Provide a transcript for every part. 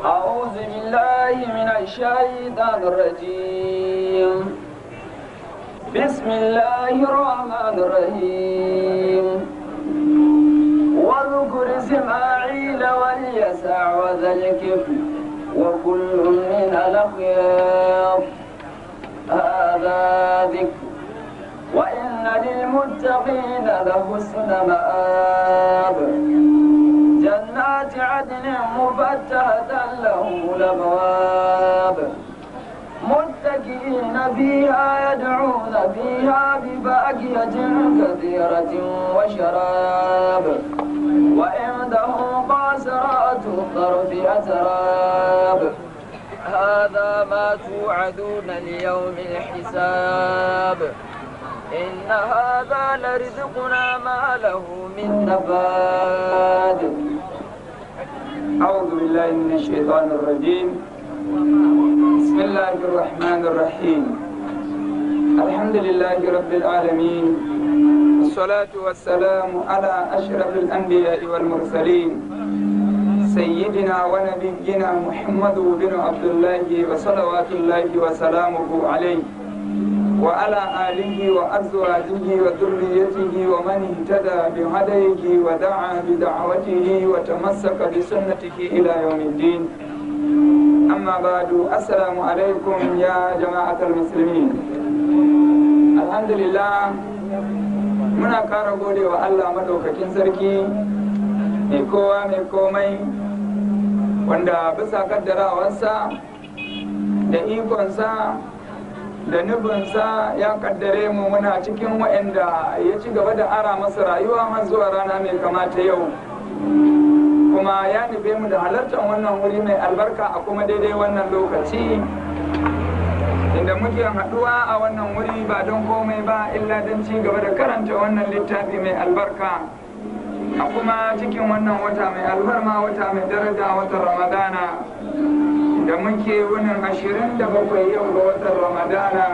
أعوذ بالله من الشيطان الرجيم. بسم الله الرحمن الرحيم. واذكر إسماعيل واليسع وذا الكفل وكل من الأخيار. هذا ذكر وإن للمتقين لحسن مآب. جنات عدن مفتحة لهم الأبواب متكئين فيها يدعون فيها بفاكهة كثيرة وشراب وعندهم قاصرات الطرف أتراب. هذا ما توعدون ليوم الحساب. إن هذا لرزقنا ما له من نفاد. أعوذ بالله من الشيطان الرجيم. بسم الله الرحمن الرحيم. الحمد لله رب العالمين، والصلاة والسلام على أشرف الأنبياء والمرسلين، سيدنا ونبينا محمد بن عبد الله وصلوات الله وسلامه عليه وعلى آله وأزواجه وذريته ومن اهتدى بهديه ودعا بدعوته وتمسك بسنته إلى يوم الدين. أما بعد، السلام عليكم يا جماعة المسلمين. الحمد لله، muna ƙara gode wa Allah madaukakin sarki mai kowa mai komai, wanda bisa kaddarawarsa da ikonsa da nufinsa ya kaddare mu muna cikin waɗanda ya ci gaba da ara masa rayuwa har zuwa rana mai kamata yau, kuma ya nufe mu da halartar wannan wuri mai albarka a kuma daidai wannan lokaci inda muke haɗuwa a wannan wuri ba don komai ba illa don ci gaba da karanta wannan littafi mai albarka a kuma cikin wannan wata mai alfarma, wata mai daraja, watan Ramadana, da muke wunin 27 yau ga watan Ramadana.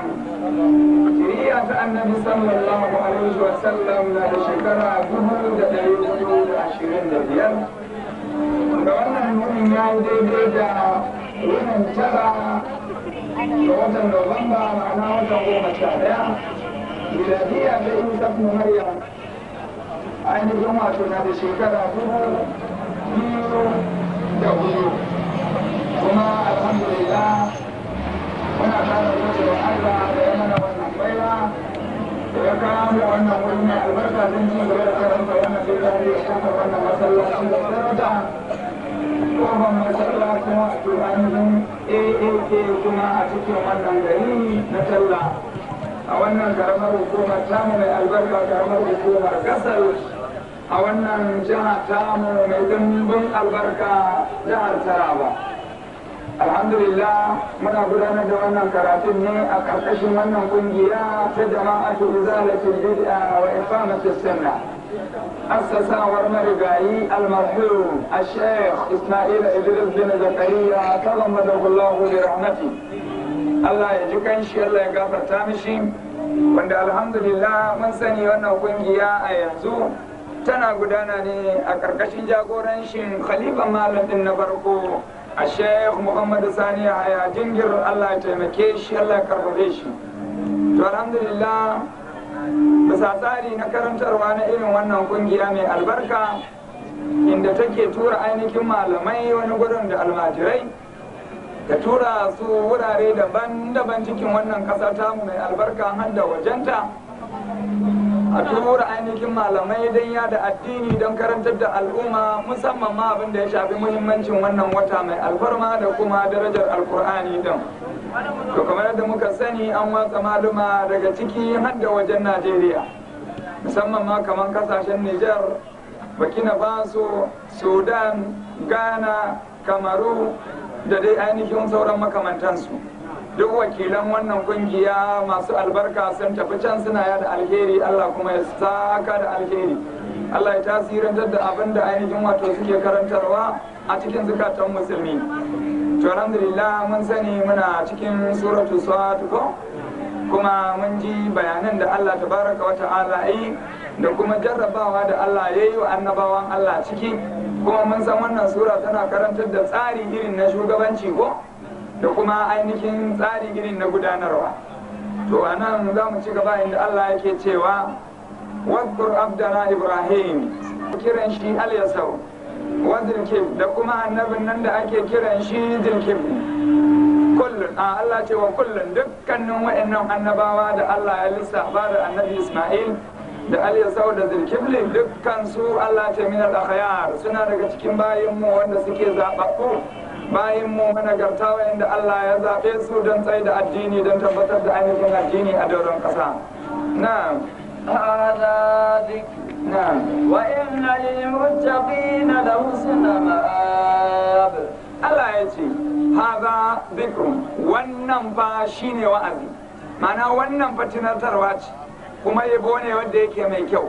Shari'a ta Annabi sallallahu alaihi wa sallam na da shekara 1425, da wannan wunin ya yi daidai da wunin 9 ga watan Nuwamba, ma'ana watan 11, miladiya ta Isa ibn Maryam, ainihin wato na da shekara 2004. Kuma alhamdulillah, muna kara gode wa Allah da ya mana wannan baiwa da ya kawo mu wannan wuri mai albarka don ci gaba da karanta wannan littafi a kofar wannan masallaci da daraja, kofar masallacin wato ainihin AAK, kuma a cikin wannan gari na Talla, a wannan karamar hukumar tamu mai albarka, karamar hukumar Gasal, a wannan jiha tamu mai dimbin albarka, jihar Taraba. Alhamdulillah, muna gudanar da wannan karatun ne a ƙarƙashin wannan ƙungiya ta Jama'atu Izalatul Bid'a wa Iqamatus Sunna, assasawar marigayi almarhum al-Sheikh Ismail Idris bin Zakariya, taghammadahu Allahu bi rahmati. Allah ya ji kanshi, Allah ya gafarta mishi. Wanda alhamdulillah mun sani wannan ƙungiya a yanzu tana gudana ne a ƙarƙashin jagorancin khalifan malam din na farko, a Sheikh Muhammad Sani Haya Jingir. Allah ya taimake shi, Allah ya karfafe shi. To alhamdulillah, bisa tsari na karantarwa na irin wannan kungiya mai albarka, inda take tura ainihin malamai wani gurin da almajirai, da tura su wurare daban-daban cikin wannan ƙasa tamu mai albarka har da wajenta, a tura ainihin malamai don yada addini, don karantar da al'umma, musamman ma abin da ya shafi muhimmancin wannan wata mai alfarma da kuma darajar Alkur'ani din. To kamar yadda muka sani, an watsa maluma daga ciki har da wajen Najeriya, musamman ma kamar kasashen Nijar, Burkina Faso, Sudan, Ghana, Kamaru da dai ainihin sauran makamantansu. Duk wakilan wannan kungiya masu albarka sun tafi can suna yada alheri. Allah kuma ya saka da alheri, Allah ya tasirantar da abin da ainihin wato suke karantarwa a cikin zukatan musulmi. To alhamdulillah, mun sani muna cikin suratu Sad ko, kuma mun ji bayanan da Allah tabaraka wa ta'ala yi da kuma jarrabawa da Allah ya yi wa annabawan Allah ciki. Kuma mun san wannan sura tana karantar da tsari irin na shugabanci ko da kuma ainihin tsari irin na gudanarwa. To anan za mu ci gaba inda Allah yake cewa wadkur abdana Ibrahim, kiran shi Al-Yasau wa Zulkif, da kuma annabin nan da ake kiran shi Zulkif. Kullun a Allah ce wa kullun dukkanin wa'annan annabawa da Allah ya lissafa da annabi Ismail da Al-Yasau da Zulkifli, dukkan su Allah ce min al-akhyar, suna daga cikin bayin mu wanda suke zababbu, bayin mu managarta wa'anda Allah ya zabe su don tsaye da addini, don tabbatar da ainihin addini a doron kasa. Na'am. هذا ذكر Na'am. وإن للمتقين لحسن مآب. Allah ya ce haza zikrun, wannan fa shine wa'azi, ma'ana wannan fa tunatarwa ce kuma yabo ne wanda yake mai kyau.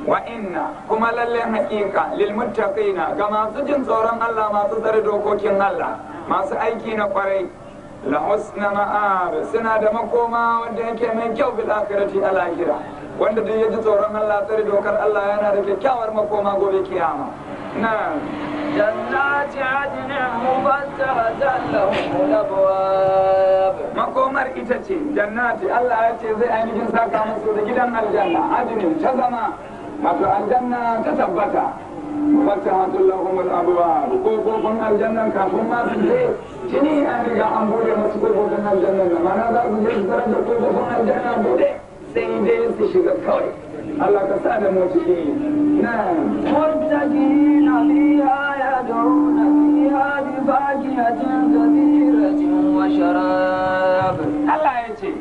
Wa inna, kuma lalle haƙiƙa, lil muttaqina, ga masu jin tsoron Allah, masu tsare dokokin Allah, masu aiki na kwarai, la husna ma'ab, suna da makoma wanda yake mai kyau bil akhirati, al akhirah. Wanda duk ya ji tsoron Allah, tsare dokar Allah, yana da kyakkyawar makoma gobe kiyama. Na'am. جنات عدن مفتحة لهم الأبواب. Makomar ita ce jannati, Allah ya ce zai ainihin saka musu da gidan aljanna adinin ta zama, wato aljanna ta tabbata, fatahatul lahum al-abwab, kofofin aljannan kafin ma su je tuni an riga an bude musu kofofin aljannan nan, mana za su je su tarar da kofofin aljanna bude, sai dai su shiga kawai. Allah ka sa da mu ciki. Na متكئين فيها يدعون فيها بفاكهة كثيرة وشراب. Allah ya ce,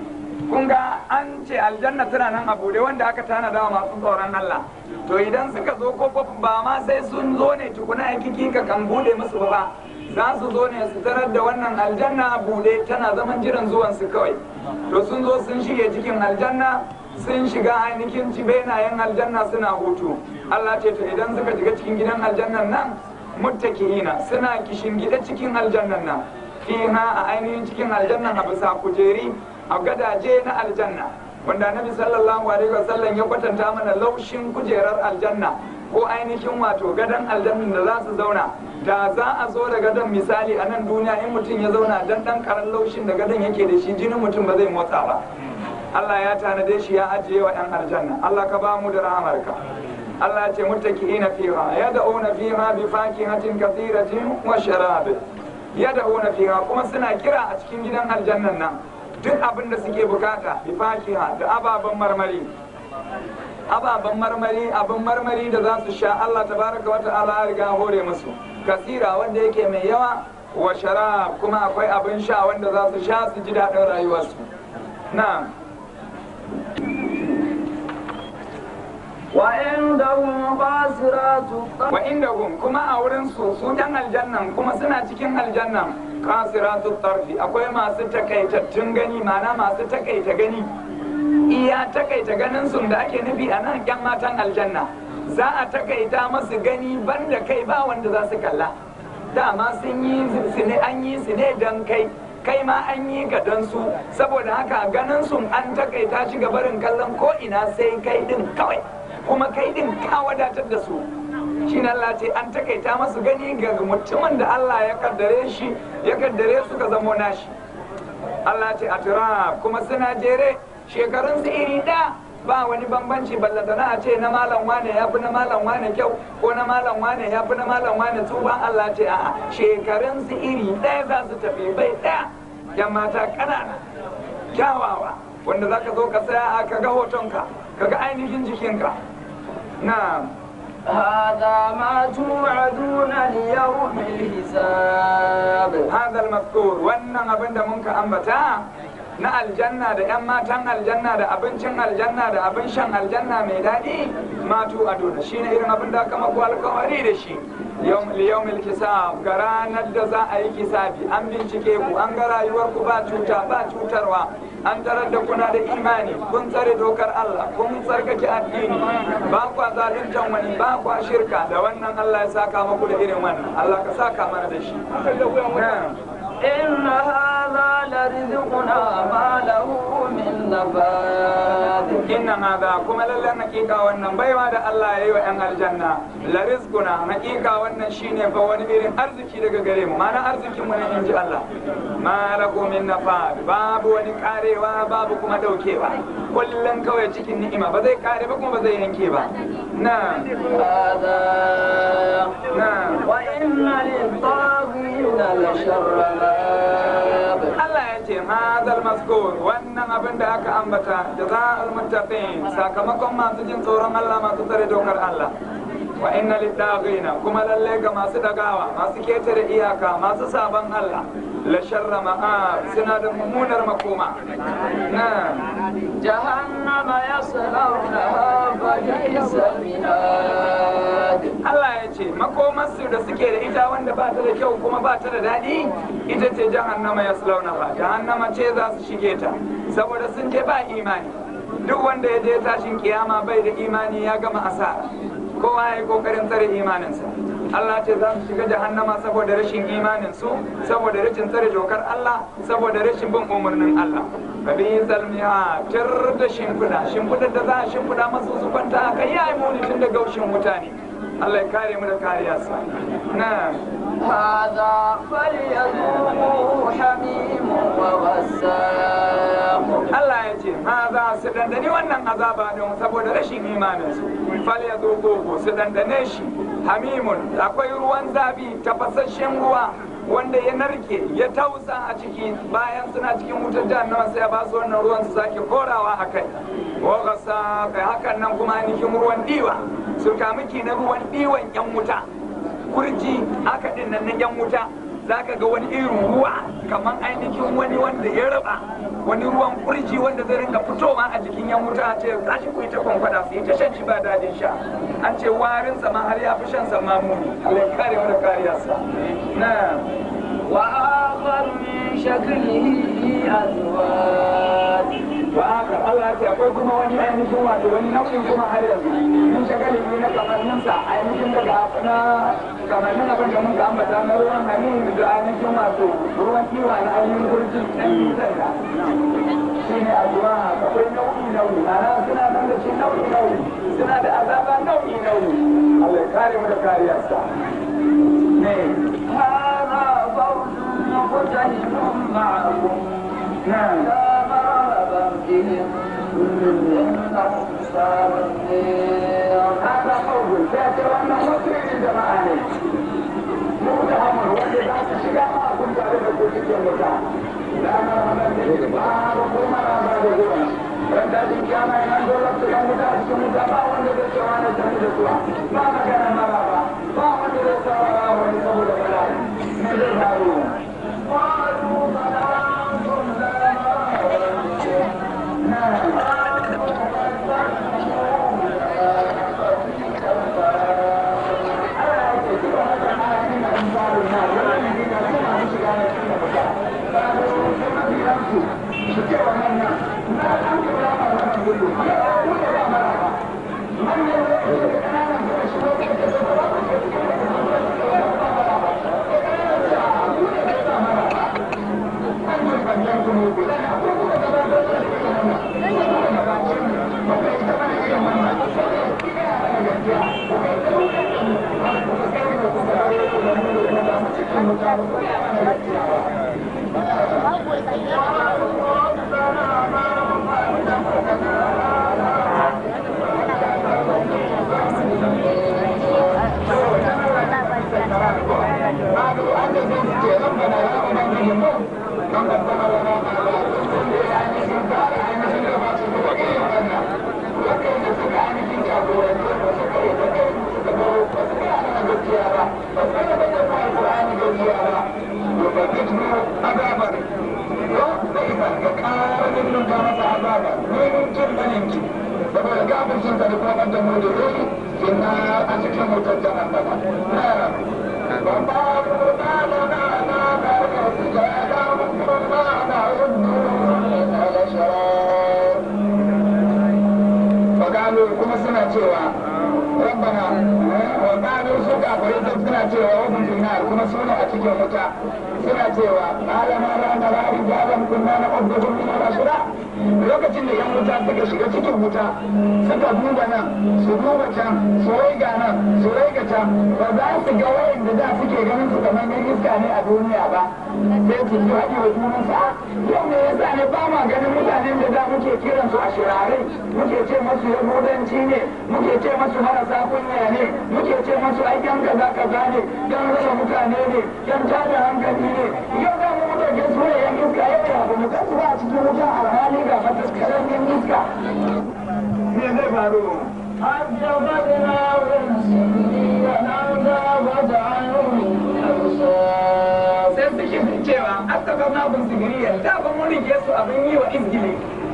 kun ga an ce aljanna tana nan a bude wanda aka tanada wa masu tsoron Allah. To idan suka zo kofofin ba ma sai sun zo ne tukuna ya kiki ka kan bude musu ba, za su zo ne su tarar da wannan aljanna a bude tana zaman jiran zuwan su kawai. To sun zo sun shige cikin aljanna, sun shiga ainihin benayen aljanna suna hutu. Allah ce to idan suka shiga cikin gidan aljannan nan, muttaki'ina, suna kishingide cikin aljannan nan, fiha, a ainihin cikin aljannan, a bisa kujeri, a gadaje na aljanna, wanda Annabi sallallahu alaihi wasallam ya kwatanta mana laushin kujerar aljanna ko ainihin wato gadon aljannan da za su zauna. Da za a zo da gadon misali a nan duniya, in mutum ya zauna, dan dan karan laushin da gadon yake da shi, jinin mutum ba zai motsa ba. Allah ya tanade shi ya ajiye wa 'yan aljanna. Allah ka ba mu da rahamarka. Allah ya ce muttaki'ina fiha yad'una fiha bi fakihatin kathiratin wa sharab. Yad'una fiha, kuma suna kira a cikin gidan aljannan nan duk abin da suke bukata, bi fakiha, da ababen marmari, ababen marmari, abin marmari da za su sha, Allah tabaraka wa ta'ala ya riga hore musu, kasira, wanda yake mai yawa, wa sharab, kuma akwai abin sha wanda za su sha su ji daɗin rayuwarsu. Na'am. وعندهم قاصرات الطرف. Wa indahum, kuma a wurin su, su dan aljannan, kuma suna cikin aljannan, qasiratu tarfi, akwai masu takaitattun gani, ma'ana masu takaita gani. Iya takaita ganin sun da ake nufi a nan, yan matan aljanna za a takaita masu gani, banda kai ba wanda za su kalla. Dama sun yi su ne, an yi su ne don kai, kai ma an yi ka don su. Saboda haka ganin sun an takaita shi ga barin kallon ko ina sai kai din kawai, kuma kai din ka wadatar da su. Shi Allah ce an takaita masu gani ga mutumin da Allah ya kaddare shi, ya kaddare su ka zamo nashi. Allah ce atrab, kuma suna jere, shekarun su iri da ba wani bambanci, ballantana a ce na malam wane ya fi na malam wane kyau ko na malam wane ya fi na malam wane tsufa. Allah ce a'a, shekarun su iri ɗaya, za su tafi bai ɗaya, yan mata ƙanana kyawawa wanda za ka zo ka tsaya a ka ga hotonka, ka ga ainihin jikinka na. هذا ما توعدون ليوم الحساب. Hadal mazkur, wannan abin da mun ka ambata na aljanna da yan matan aljanna da abincin aljanna da abin shan aljanna mai daɗi, matu aduna, shine irin abin da aka maku alkawari da shi liyawmil hisab, ga ranar da za a yi hisabi. An bincike ku, an ga rayuwar ku ba cuta ba cutarwa, an tarar da kuna da imani, kun tsare dokar Allah, kun tsarkake addini, ba kwa zaluntan wani, ba kwa shirka. Da wannan Allah ya saka muku da irin wannan. Allah ka saka mana da shi. Na'am. إن هذا لرزقنا ما له من نفاد. Inna hadha, kuma lallan hakika wannan baiwa da Allah ya yi wa 'yan aljanna, la rizquna, hakika wannan shine fa wani irin arziki daga gare mu, ma'ana arzikin mu ne inji Allah. Ma lahu min nafad, babu wani karewa, babu kuma daukewa, kullun kawai cikin ni'ima, ba zai kare ba kuma ba zai yanke ba. Na هذا na وإن للطاغين لشر مآب. Allah ya ce hadal mazkur, wannan abin da aka ambata, jaza'ul muttaqin, sakamakon masu jin tsoron Allah, masu tsare dokar Allah. Wa inna littaghina, kuma lalle ga masu dagawa, masu ketare iyaka, masu sabon Allah, la sharra ma'ab, suna da mummunar makoma. Na جهنم يصلونها فبئس المهاد. Allah ya ce makomarsu da suke da ita wanda ba ta da kyau kuma ba ta da daɗi, ita ce jahannama yaslaunaha, jahannama ce za su shige ta saboda sun je ba imani. Duk wanda ya je tashin kiyama bai da imani ya gama asara. Kowa ya yi kokarin tsare imaninsa. Allah ce za su shiga jahannama saboda rashin imanin su, saboda rashin tsare dokar Allah, saboda rashin bin umarnin Allah. Fabi zalmiha, tir da shimfiɗa, shimfiɗar da za a shimfiɗa masu su kwanta a kai yayi muni tun da gaushin wuta ne. Allah ya kare mu da kariyarsa. Na هذا فليذوقوه حميم وغساق. Allah ya ce ma za su dandani wannan azaba don saboda rashin imanin su. Fal yazuquhu, su dandane shi, hamimun, akwai ruwan zafi, tafasasshen ruwa wanda ya narke ya tausa a ciki. Bayan suna cikin wutar jahannama sai a ba su wannan ruwan su sake korawa a kai. Wa ghasaq, hakan nan kuma ainihin ruwan diwa, su kamiki na ruwan diwan yan wuta, kurji haka din nan na yan wuta, zaka ga wani irin ruwa kamar ainihin wani wanda ya raba wani ruwan kurji wanda zai rinka fitowa a jikin yan wuta, a ce tashi ku yi ta kwankwada, su yi ta shan shi ba dadin sha. An ce warin sa ma har ya fi shan sa ma muni. Allah ya kare mu da kariyarsa. Na وآخر من شكله أزواج. Wa haka Allah ce akwai kuma wani ainihin wato wani nau'in kuma har yanzu mun shagali ne na kamanninsa, ainihin daga na kamannin abin da muka ambata na ruwan hannu da ainihin wato ruwan kiwa na ainihin kurji ɗan wutar da shi ne addu'a. Akwai nau'i nau'i, ma'ana suna nan da shi nau'i nau'i, suna da azaba nau'i nau'i. Allah ya kare mu da kariyarsa ne. هذا فوج مقتحم معكم na لا مرحبا بهم إنهم صالوا النير. Hada qawlun, sai ce wannan wasu irin jama'a ne mutahamul, wanda za su shiga ma kun tare da ku cikin wuta, la marhaban bihim, babu ko maraba da zuwa. Ran tashin kiyama in an zo lafta yan wuta a cikin wuta, ba wanda zai ce wani sani da zuwa, ba magana maraba, ba wanda zai saurara wani saboda bala'i. Me zai faru? قالوا ظننتم لا مرحبا بكم Na Allah ya ce duka wannan ayoyin da amsalun na wannan ne da su masu shiga na cikin wuta. Ba su mabiyansu su ce wa manyan na an kira ma wannan gudu ku da ba mara ba, manyan da ƙananan suka shigo suka ce ba ku ce ba mara ba, ƙananan ce a ku da ba mara ba, an yi banyan ku ne ku da ku kuka gabatar da irin wannan, ku kuka gabace mu, ba ku yi ta mana irin wannan, ku yi gaya mana gaskiya, ku yi ta rudar da mu, har kuka kai da kuka dawo da mu da kuma mu cikin wuta, ba ku gaya mana gaskiya ba. Saboda kafircin sa da kuma ɓantar mu da zai inna a cikin wutar jahannama. Fagalu kuma suna cewa rabbana wa qalu, su kafirai suna cewa wa hum finnar, kuma su ne a cikin wuta suna cewa malama rana rari jalan kunna na ƙwaddafin min al-ashra. Lokacin da yan wuta suka shiga cikin wuta suka duba nan su duba can su waiga nan su waiga can, ba za su ga wayanda da suke ganin su kamar yan iska ne a duniya ba. Sai su ji haɗi wa junan su, yau me yasa ne ba ma ganin mutanen da da muke kiran su a shirarai, muke ce masu yahudanci ne, muke ce masu marasa kunya ne, muke ce masu ai yan kaza kaza ne, yan raba mutane ne, yan tada hankali ne. Yau da mu muke ga su ne yan iska, yau da ba mu ga su ba a cikin wuta alhali ga mataskaran yan iska. Me zai faru? Sai suke cewa astagfirna bin sigiriya, da ba mun rike su abin yi wa izgili,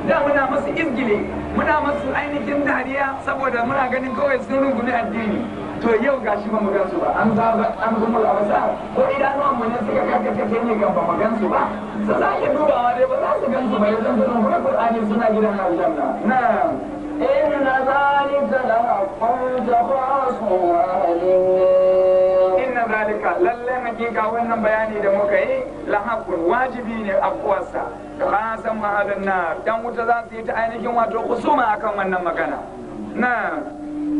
da muna masu izgili, muna masu ainihin dariya saboda muna ganin kawai sun rungumi addini. To yau gashi ba mu gan su ba, an zaba an zumul abasar, ko idanuwan mu ne suka karkace ne kan ba mu gan su ba. Su sake dubawa dai ba za su gan su ba, yanzu sun rungumi Qur'ani suna gidan aljanna. Na'am. إن ذلك لحق تخاصم أهل النار. Inna zalika, lalle hakika wannan bayani da muka yi, la haqqun, wajibi ne afkuwarsa. Khasan ma'adan nar, dan wuta za su yi ta ainihin wato husuma akan wannan magana. Na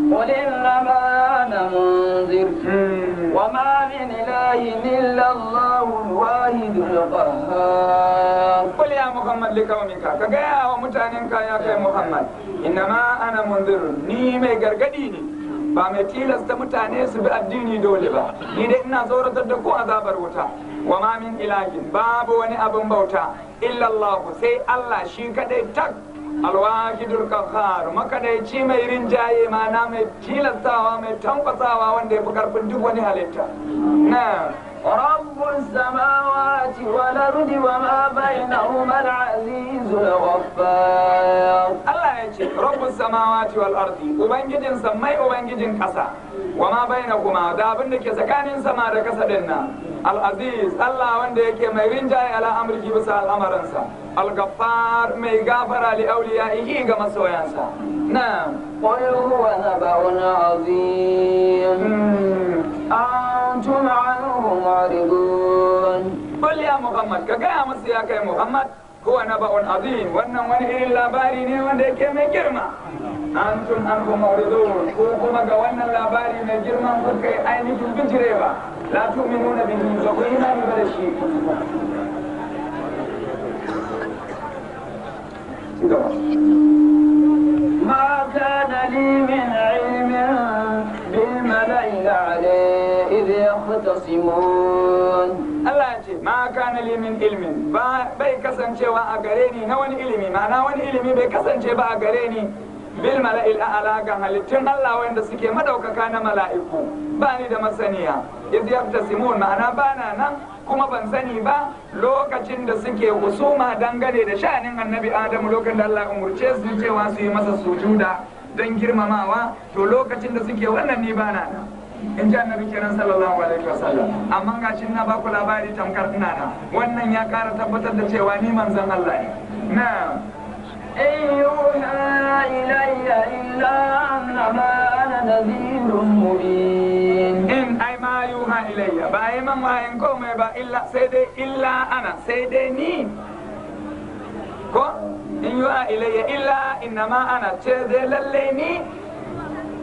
قل إنما أنا منذر وما من إله إلا الله الواحد القهار. Qul ya Muhammad liqaumika, ka gaya wa mutanenka ya kai Muhammad, innama ana munzir, ni mai gargadi ne, ba mai tilasta mutane su bi addini dole ba, ni dai ina tsoratar da ku azabar wuta. Wa ma min ilahin, babu wani abin bauta illa Allah, sai Allah shi kadai tak, alwahidul qahhar, makadaici mai rinjaye, ma'ana mai tilastawa, mai tankwasawa, wanda ya fi karfin duk wani halitta. Na رب السماوات والأرض وما بينهما العزيز الغفار. Allah ya ce rabbus samawati wal ardi, ubangijin sammai, ubangijin ƙasa, wa ma bainakuma, da abin da ke tsakanin sama da ƙasa din nan, al aziz, Allah wanda yake mai rinjaye ala amriki, bisa al'amaransa, al ghaffar, mai gafara li awliyaihi, ga masoyansa. Na'am. قل هو نبأ عظيم أنتم عنه معرضون. Qul ya Muhammad, ka gaya musu ya kai Muhammad, huwa naba'un azim, wannan wani irin labari ne wanda yake mai girma. Antum anhu mu'ridun, ko kuma ga wannan labari mai girman kuka yi ainihin bijirewa. La tu'minuna bihi, ba ku imani ba da shi. Ci gaba. ما كان لي من علم بالملأ الأعلى إذ يختصمون. Allah ya ce ma kana li min ilmin, ba bai kasancewa a gare ni na wani ilimi, ma'ana wani ilimi bai kasance ba a gare ni, bil mala'il a'la, ga halittun Allah wanda suke madaukaka na mala'iku, ba ni da masaniya. Iz yaftasimun, ma'ana ba na nan kuma ban sani ba lokacin da suke husuma dangane da sha'anin annabi Adamu, lokacin da Allah ya umurce su cewa su yi masa sujuda don girmamawa, to lokacin da suke wannan ni ba na nan, in ji annabi kenan sallallahu alaihi wasallam. Amma gashin na baku labari tamkar ina nan, wannan ya kara tabbatar da cewa ni manzon Allah ne. Na إن يوحى إلي إلا أنما أنا نذير مبين. In ai ma yuha ilayya, ba ai man wahayin komai ba, illa sai dai, illa ana, sai dai ni ko in yuha ilayya illa innama ana, ce dai lalle ni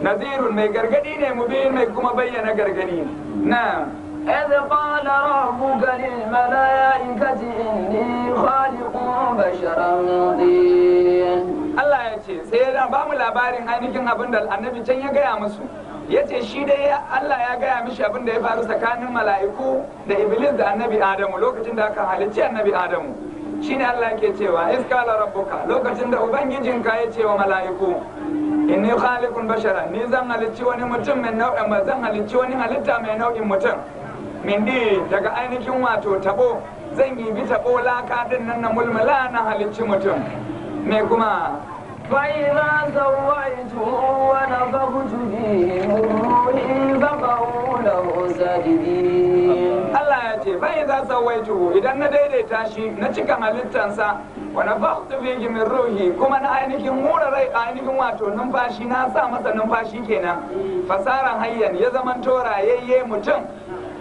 nazirun, mai gargadi ne, mubin, mai kuma bayyana gargadi. Na إذ قال ربك للملائكة إني خالق بشرا من طين. Allah ya ce sai ya ba mu labarin ainihin abin da annabi can ya gaya musu, ya ce shi dai Allah ya gaya mishi abin da ya faru tsakanin mala'iku da Iblis da annabi Adamu lokacin da aka halicci annabi Adamu. Shine Allah yake cewa iz qala rabbuka, lokacin da ubangijinka ya ce wa mala'iku inni khaliqun bashara, ni zan halicci wani mutum mai nau'in, zan halicci wani halitta mai nau'in mutum, min di, daga ainihin wato tabo, zan yi bi tabo laka din nan na mulmula na halicci mutum me kuma. فإذا سويته ونفخت فيه من روحي فقعوا له ساجدين. Allah ya ce bai za sawaitu, idan na daidaita shi na cika halittansa, wa nafakhtu fihi min ruhi, kuma na ainihin hura rai, ainihin wato numfashi, na sa masa numfashi kenan, fasaran hayyan, ya zaman rayayye mutum.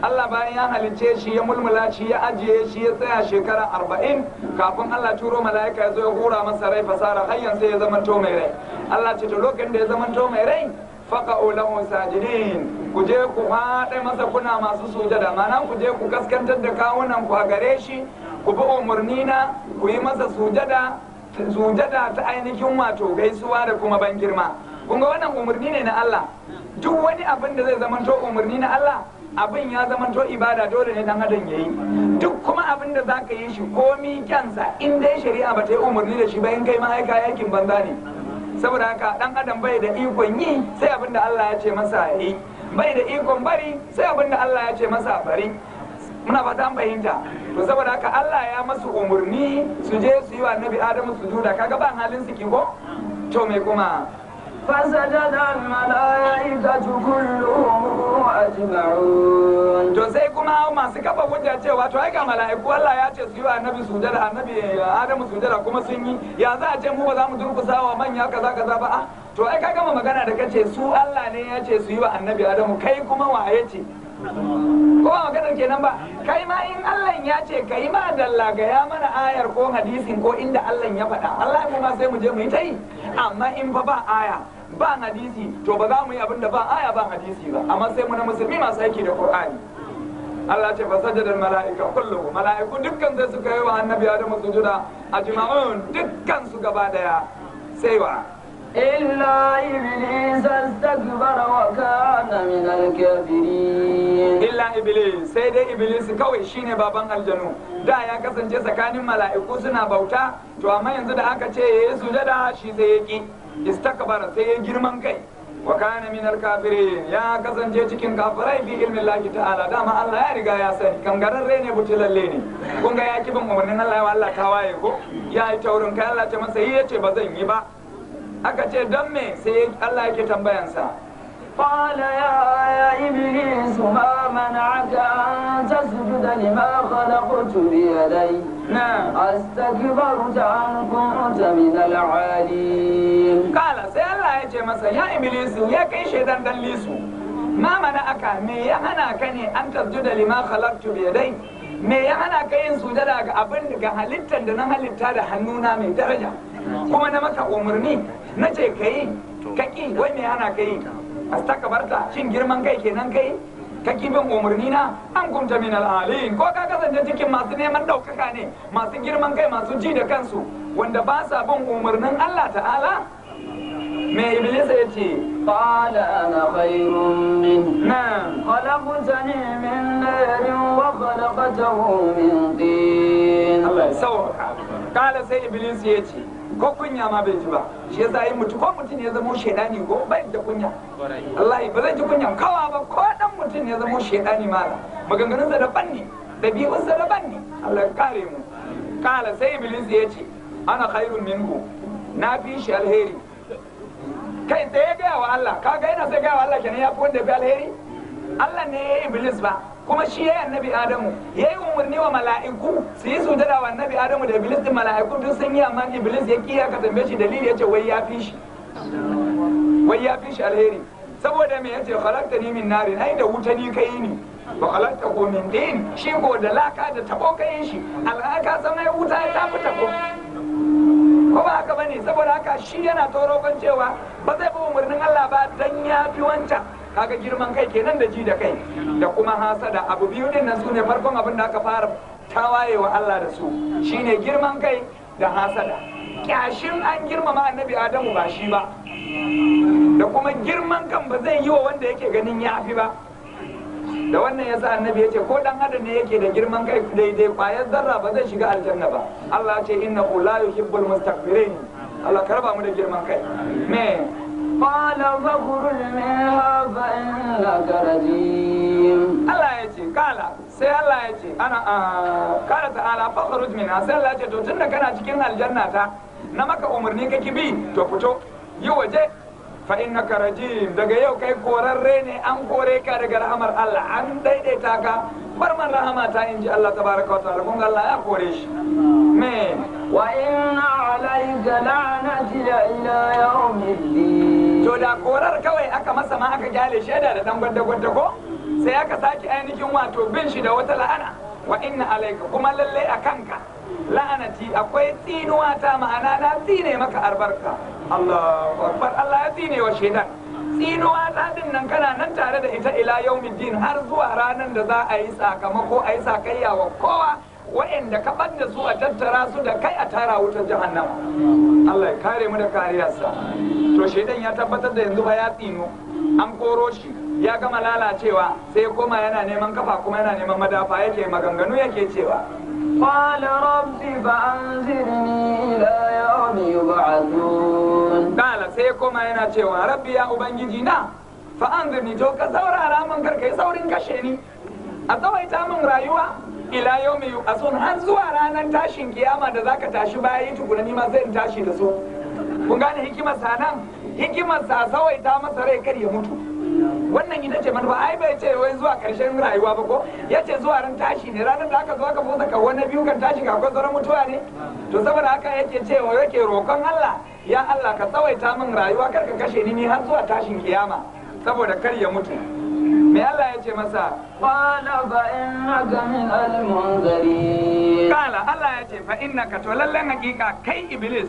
Allah bayan ya halicce shi ya mulmula shi ya ajiye shi ya tsaya shekara 40 kafin Allah turo mala'ika ya zo ya hura masa rai fasara hayyan sai ya zamanto mai rai. Allah ce to lokacin da ya zamanto mai rai faqa'u lahu sajidin, ku je ku haɗe masa kuna masu sujada, ma'ana ku je ku kaskantar da kawunan ku a gare shi, ku bi umarni na ku yi masa sujada, sujada ta ainihin wato gaisuwa da kuma ban girma. Kun ga wannan umarni ne na Allah. Duk wani abin da zai zamanto umarni na Allah, abin ya zamanto ibada, dole ne dan adam yayi. Duk kuma abin da zaka yi shi komi kyansa, in dai shari'a ba ta yi umarni da shi ba, in kai ma aika yakin banza ne. Saboda haka dan adam bai da ikon yi sai abin da Allah ya ce masa yi, bai da ikon bari sai abin da Allah ya ce masa bari. Muna fata an fahimta. To saboda haka Allah ya masu umarni su je su yi wa Annabi Adamu sujuda. Kaga ban halin su ki ko? To me kuma? فسجد الملائكة كلهم أجمعون. To sai kuma masu kafa hujja cewa to ai ga mala'iku Allah ya ce su yi wa Annabi sujada, Annabi Adamu sujada kuma sun yi, ya za a ce mu ba za mu durkusa wa manya kaza kaza ba? Ah, to ai ka gama magana da kace su Allah ne ya ce su yi wa Annabi Adamu, kai kuma waye ce? Ko ba maganar kenan ba? Kai ma in Allah ya ce kai ma dalla ga ya mana ayar ko hadisin ko inda Allah ya faɗa, Allah mu ma sai mu je mu yi ta yi. Amma in fa ba aya ba hadisi, to ba za mu yi abin da ba aya ba hadisi ba. Amma sai mu na musulmi masu aiki da Qur'ani. Allah ce fasajadal mala'ika kulluhum, mala'iku dukkan sai suka yi wa Annabi Adamu sujuda ajma'un, dukkan su gaba daya sai wa إلا إبليس استكبر وكان من الكافرين. Illa Iblis, sai dai Iblis kawai shine baban aljanu. Da ya kasance tsakanin mala'iku suna bauta, to amma yanzu da aka ce yayi sujada shi sai ya ki, istakbara sai ya girman kai, wa kana min alkafirin, ya kasance cikin kafirai bi ilmin Allah ta'ala. Dama Allah ya riga ya sani kangararre ne, butulalle ne. Kun ga ya ki bin umarnin Allah, ya Allah tawaye ko ya yi taurin kai. Allah ce masa yi, yace ba zan yi ba. Aka ce don me? Sai Allah yake tambayansa. قال يا إبليس ما منعك أن تسجد لما خلقت بيدي na أستكبرت أم كنت من العالين. Kala sai Allah ya ce masa ya Iblisu, ya kai shaidan dan lisu, ma mana aka, me ya hana ka ne an tasjuda lima khalaqtu bi yadai, me ya hana ka yin sujada ga abin ga halittar da na halitta da hannuna mai daraja, kuma na maka umarni na ce ka yi ka ki, wai me hana ka yi? Astakbarta, shin girman kai kenan kai ka ki bin umarni na? An kunta min al'alin, ko ka kasance cikin masu neman ɗaukaka ne, masu girman kai, masu ji da kansu, wanda ba sa bin umarnin Allah ta'ala? Me Iblis ya ce? قال أنا خير منه na خلقتني من نار وخلقته من طين. Allah ya sauka. Kala sai Iblis ya ce, ko kunya ma bai ji ba. Shi yasa yi mutu ko mutum ya zama shedani ko bai da kunya. Allah ba zai ji kunyan kawa ba, ko dan mutum ya zama shedani mala. Maganganunsa daban ne, dabi'unsa daban ne. Allah ya kare mu. Kala sai Iblis ya ce, ana khairun minhu, na fi shi alheri. Kai tsaye ya gaya wa Allah, kaga yana sai gaya wa Allah kenan ya fi wanda ya fi alheri? Allah ne ya yi Iblis ba, kuma shi ya yi Annabi Adamu, ya yi umarni wa mala'iku su yi sujada wa Annabi Adamu da Iblis din, mala'iku duk sun yi, amma Iblis ya kiya ka tambaye shi dalili ya ce wai ya fi shi. Wai ya fi shi alheri. Saboda me? Yace khalaqtani min narin, ai da wuta ni kai ni. Wa khalaqtahu min tin, shi ko da laka da tabo kai shi. Alhaka san ai wuta ta fi tabo. Ko ba haka bane? Saboda haka shi yana toro kan cewa ba zai bi umarnin Allah ba dan ya fi wancan. Kaga girman kai kenan da ji da kai da kuma hasada. Abu biyu din nan sune farkon abin da aka fara tawaye wa Allah da su, shine girman kai da hasada. Kyashin an girmama Annabi Adamu ba shi ba, da kuma girman kan ba zai yi wa wanda yake ganin ya fi ba. Da wannan yasa Annabi yace ko dan adam ne yake da girman kai daidai kwayar zarra ba zai shiga aljanna ba. Allah ya ce innahu la yuhibbul mustakbirin. Allah karba mu da girman kai. Me قال فاخرج منها فإنك رجيم. Allah ya ce kala sai Allah ya ce ana kala ta'ala fakhruj minha, sai Allah ya ce to tunda kana cikin aljanna ta na maka umarni kake bi, to fito yi waje, fa innaka rajim, daga yau kai korarre ne, an kore ka daga rahamar Allah, an daidaita ka bar man rahama ta, inji Allah tabaraka wa ta'ala. Kun ga Allah ya kore shi. Me وإن عليك لعنتي إلى يوم الدين. To da korar kawai aka masa ma aka kyale shaida da dan gwanda gwanda ko Sai aka sake ainihin wato bin shi da wata la'ana. Wa inna alayka, kuma lalle a kanka la'anati, akwai tsinuwa ta, ma'ana na tsine maka albarka. Allahu akbar. Allah ya tsine wa shedan. Tsinuwa ta din nan kana nan tare da ita ila yaumiddin, har zuwa ranar da za a yi sakamako, a yi sakayya wa kowa. Wa'anda ka ɓadda su a tattara su da kai a tara wutar jahannama. Allah ya kare mu da kariyarsa. To shedan ya tabbatar da yanzu ba ya tsino, an koro shi, ya gama lalacewa, sai ya koma yana neman kafa kuma yana neman madafa, yake maganganu yake cewa قال رب فأنذرني إلى يوم يبعثون. Kala, sai ya koma yana cewa rabbi, ya ubangiji na, fa anzirni, to ka saurara min, kar kai saurin kashe ni, a tsawaita min rayuwa, ila yawmi yub'asun, har zuwa ranar tashin kiyama da zaka tashi bayi tukuna, ni ma sai in tashi da su. Kun gane hikimar sa nan? Hikimar sa tsawaita masa rai kar ya mutu. Wannan ita ce manufa. Ai bai ce wai zuwa karshen rayuwa ba, ko ya ce zuwa ran tashi ne, ranar da aka zo aka busa kawo na biyu kan tashi, ga akwai sauran mutuwa ne. To saboda haka yake cewa, yake roƙon Allah, ya Allah ka tsawaita min rayuwa, kar ka kashe ni, ni har zuwa tashin kiyama, saboda kar ya mutu. Me Allah ya ce masa? قال فإنك من المنذرين. Kala, Allah ya ce fa innaka, to lallan hakika kai iblis,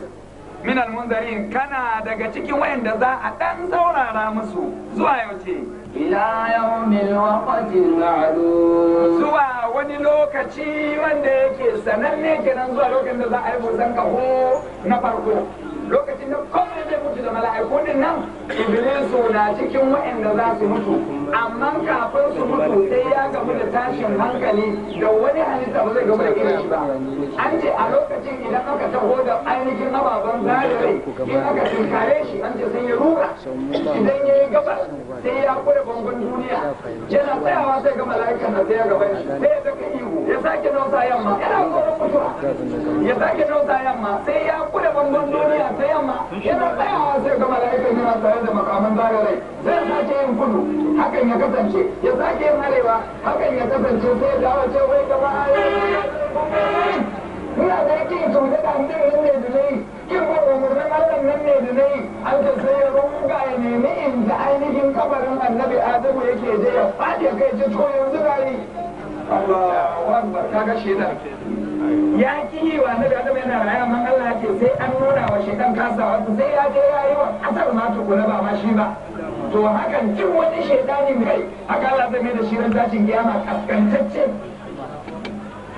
min almunzarin, kana daga cikin wayanda za a dan saurara musu zuwa yauce? إلى يوم الوقت المعلوم. Zuwa wani lokaci wanda yake sananne kenan, zuwa lokacin da za a yi busan kaho na farko, lokacin da komai zai mutu da mala'iku din nan. Iblisu na cikin waɗanda za su mutu, amma kafin su mutu sai ya gamu da tashin hankali da wani halitta ba zai gamu da irin shi ba. An ce a lokacin idan aka taho da ainihin ababen zare rai, in aka tunkare shi, an ce sai ya ruga. Idan ya yi gabas sai ya kure bangon duniya, yana tsayawa sai ga mala'ikan na sai ya gaban shi, sai ya saka ihu, ya sake nausa yamma, yana tsoron mutuwa, ya sake nausa yamma, sai ya kure bangon duniya ta yamma, yana tsayawa sai ga mala'ikan yana tsaye da makaman zare rai, sai ya sake yin kudu, hakan ya kasance, ya sake yin arewa, hakan ya kasance, sai ya dawo ce wai gaba ina da yake cuta da nan ne da nayi kin ba umarnin Allah nan ne da nayi. An ce sai ya ruga ya nemi inda ainihin kabarin annabi Adamu yake, je ya fadi ya kai ce to yanzu gari. Allahu akbar. Kaga shedan ya ki yi wa annabi Adamu yana raye, amma Allah ya ce sai an nuna wa shedan kasawa, sai ya je ya yi wa asar ma tukuna, ba ma shi ba. To hakan duk wani shedani mai haka Allah zai mai da shi ran tashin kiyama kaskantacce.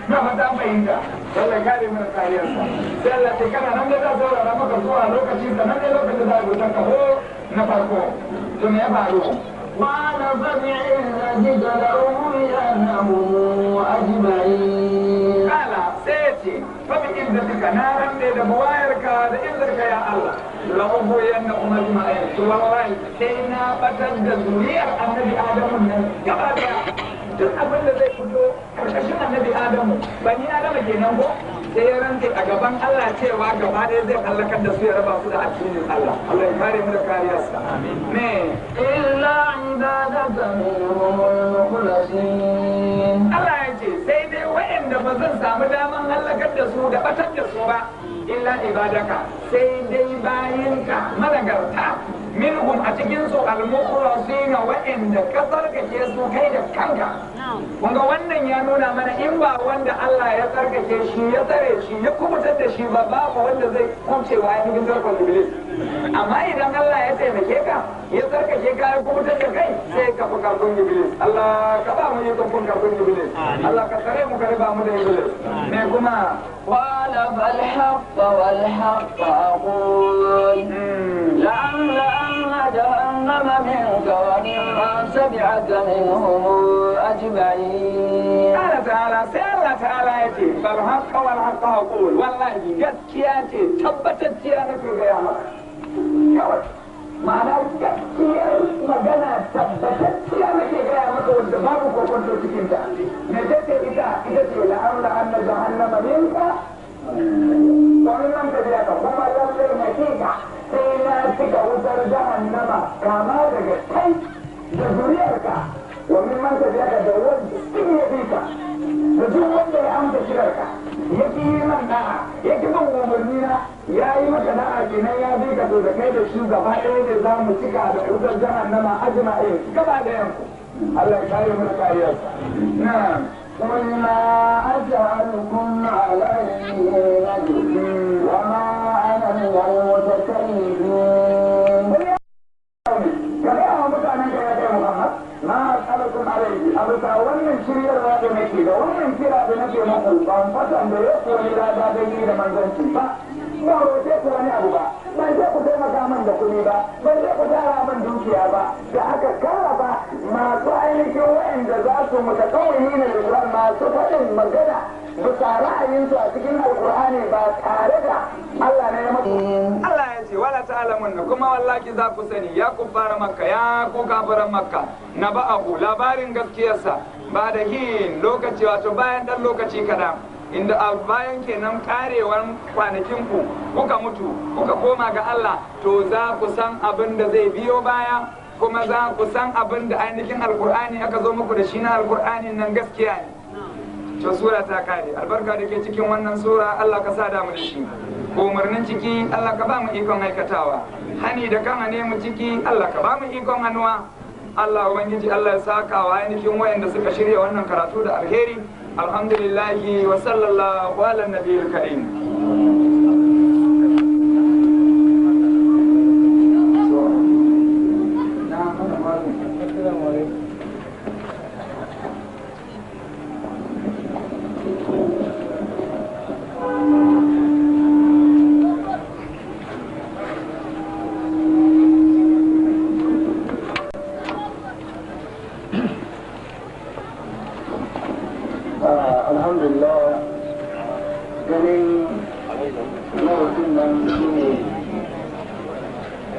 Na fata an fahimta. Allah kare mana kariyarsa. Sai Allah ce kana nan da za saurara maka zuwa lokaci sannan ne, lokacin da za a rubuta kaho na farko. To me ya faru? قال فبعزتك لأغوينهم أجمعين. Kala, sai ya ce fa bi izzatika, na rantse da buwayarka da izzarka ya Allah, la ughwiyannahum ajma'in, to wallahi sai na batar da zuriyar annabi Adamu nan gaba daya, duk abin da zai fito karkashin annabi Adamu, bani Adamu kenan ko. Sai ya rantse a gaban Allah cewa gaba ɗaya zai halakar da su, ya raba su da addinin Allah. Allah ya kare mu da kariyarsa. Me? إلا عبادك منهم المخلصين. Allah ya ce sai dai waɗanda ba zan samu daman halakar da su da batar da su ba, illa ibadaka, sai dai bayinka managarta, minhum, a cikin su, al-mukhlasina, waɗanda ka tsarkake su kai da kanka. Kun ga wannan ya nuna mana in ba wanda Allah ya tsarkake shi, ya tsare shi, ya kubutar da shi ba, babu wanda zai kubcewa ya cikin tarkon iblis. Amma idan Allah ya taimake ka, ya tsarkake ka, ya kubutar da kai, sai ka fi karfin iblis. Allah ka ba mu ikon kun karfin iblis. Allah ka tsare mu, ka riba mu da iblis. Me kuma? قال فالحق والحق أقول لأملأن جهنم منك وممن تبعك منهم أجمعين. Allah ta'ala, sai Allah ta'ala ya ce bal haqqa wal haqqa aqul, wallahi gaskiya ce tabbatacciya nake gaya maka kawai, ma'ana gaskiyar magana tabbatacciya nake gaya maka wanda babu kokonto cikin ta. Me ce ita? Ita ce la'amla anna jahannama minka wa mimman tabi'aka, kuma lallai hakika sai na cika wutar jahannama kama daga kai da zuriyarka, wa mimman tabi'aka, da wanda duk ya bi ka, da duk wanda ya amsa kirarka, ya ki yi man da'a, ya ki bin umarni na, ya yi maka da'a kenan, ya bi ka, to da kai da shi gaba ɗaya ne za mu cika da wutar jahannama, ajma'in, gaba ɗayan ku. Allah ya kare mu da kariyarsa. Na'am. قل ما أسألكم عليه من أجر وما أنا من المتكلفين. Ma as'alukum alayhi, a bisa wannan shiryarwa da nake da wannan kira da nake muku, ban fatan da ya koyi lada da yi da manzanci ba, ba roƙe ku wani abu ba, ban ce ku taimaka min da kuɗi ba, ban ce ku tara min dukiya ba. Da aka karraba masu ainihin wa'anda za su mutakawwini na Alƙur'an, masu faɗin magana bisa ra'ayinsu a cikin Alƙur'ani ba tare da Allah ne ya mutu. Allah ya ce wala ta'lamun, kuma wallahi za ku sani ya kuffara Makka, ya ku kafiran Makka, na ba'ahu labarin gaskiyarsa ba da hin lokaci, wato bayan dan lokaci kaɗan, inda a bayan kenan karewar kwanakin ku kuka mutu kuka koma ga Allah, to za ku san abin da zai biyo baya, kuma za ku san abin da ainihin Alkur'ani aka zo muku da shi na Alkur'ani nan gaskiya ne. To sura ta kare. Albarka da ke cikin wannan sura, Allah ka sa damu da shi. Umarnin ciki, Allah ka ba mu ikon aikatawa. Hani da kan hane mu ciki, Allah ka ba mu ikon hannuwa. Allah ubangiji, Allah ya saka wa ainihin wayanda suka shirya wannan karatu da alheri. Alhamdulillahi wa sallallahu ala nabiyil karim. Alhamdulillah, ganin lokacin nan shi ne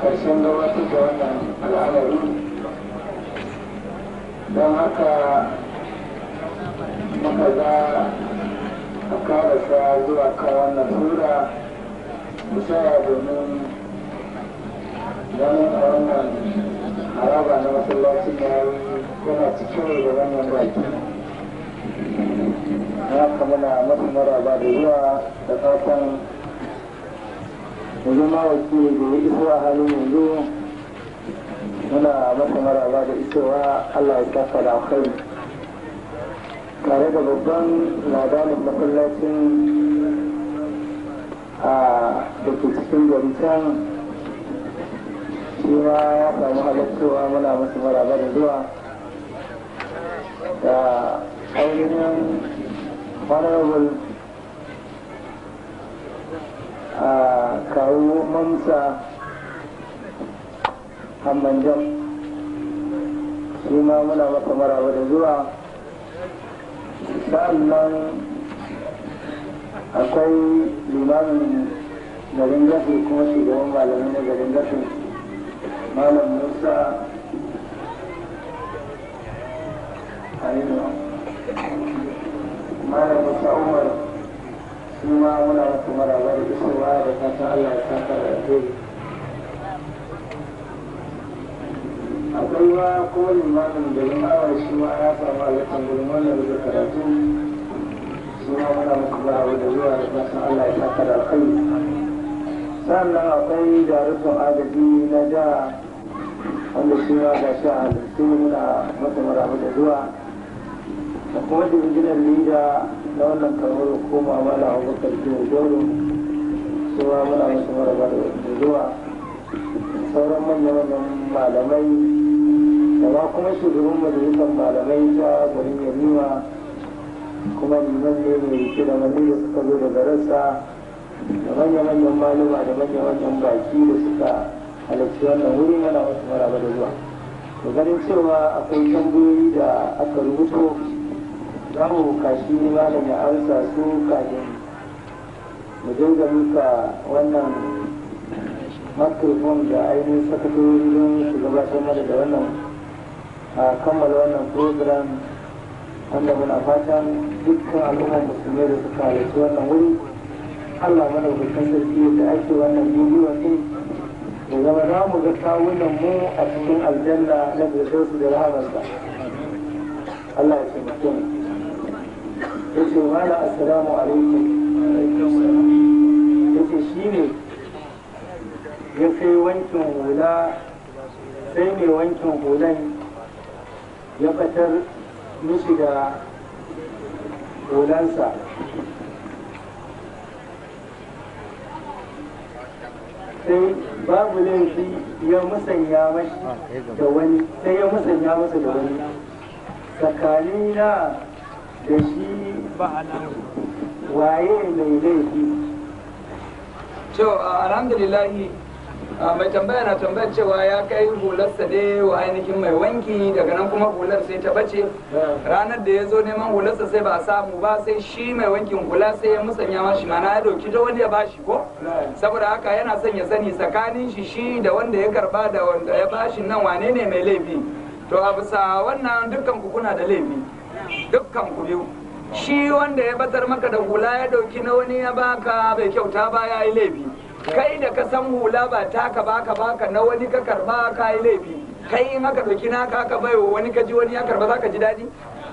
karshen gabatar da wannan al'amari, don haka muka ga a karasa zuwa kan wannan sura musaya, domin ganin a wannan haraba na masallacin ya yi yana cikin da wannan baki. Haka muna masu maraba da zuwa, da fatan yanzu ma wakili da ya iso a halin yanzu, muna masa maraba da isowa. Allah ya saka da alkhairi, tare da babban ladanin masallacin a da ke cikin gari can, shi ma ya samu halartowa, muna masa maraba da zuwa, da ainihin Honorable a kawo Mamsa Hammanjan, shi ma muna masa maraba da zuwa. Sa'annan akwai limamin garin Gafi kuma shugaban malamai na garin Gafi, Malam Musa Aminu, Malam Musa Umar, shi ma muna masa maraba da isowa, da fatan Allah ya saka da alheri. Akwai ma kuma limamin garin Awar, shi ma ya samu halartar gurin wannan da karatu, shi ma muna masa maraba da zuwa, da fatan Allah ya saka da alheri. Sannan akwai darukan agaji na jiha, wanda shi ma ga shi a halarci, muna masa maraba da zuwa, da kuma divisional leader na wannan karamar hukuma, Mala Abubakar Jiya Joro, su ma muna masu maraba da zuwa, sauran manya-manyan malamai, da ma kuma shugaban majalisar malamai ta garin Yarima, kuma liman ne mai rike da mani da suka zo daga rassa, da manya-manyan malama da manya-manyan baki da suka halarci wannan wuri, mana masu maraba da zuwa. To ganin cewa akwai tambayoyi da aka rubuto, za mu kashi malam ya amsa su kafin mu dinga muka wannan microphone da ainihin sakatarori don su gabatar mana da wannan a kammala wannan program, wanda muna fatan dukkan al'ummar musulmai da suka halarci wannan wuri, Allah madaukakin sarki da ake wannan bidiyo ne da zama za mu ga kawunan mu a cikin aljanna na firdausu da rahamarsa. Allah ya taimake mu. Yace, "Mala, assalamu alaikum." Yace shi ne ya sai wankin hula, sai mai wankin hulan ya batar mishi da hulansa. Sai babu laifi ya musanya mashi da wani, sai ya musanya masa da wani. Tsakanina da shi waye mai laifi? To alhamdulillahi, mai tambaya na tambayar cewa ya kai hularsa dai wa ainihin mai wanki, daga nan kuma hular sai ta bace. Ranar da ya zo neman hularsa sai ba a samu ba, sai shi mai wankin hula sai ya musanya mashi, mana ya dauki ta wani ya bashi ko. Saboda haka yana son ya sani tsakanin shi da wanda ya karba da wanda ya bashi nan wane ne mai laifi. To a bisa wannan dukkan ku kuna da laifi, dukkan ku biyu. Shi wanda ya batar maka da hula ya dauki na wani ya baka bai kyauta ba, ya yi laifi. Kai da ka san hula ba taka baka baka na wani ka karba ka yi laifi. Kai in aka dauki naka aka bai wa wani ka ji wani ya karba zaka ji daɗi?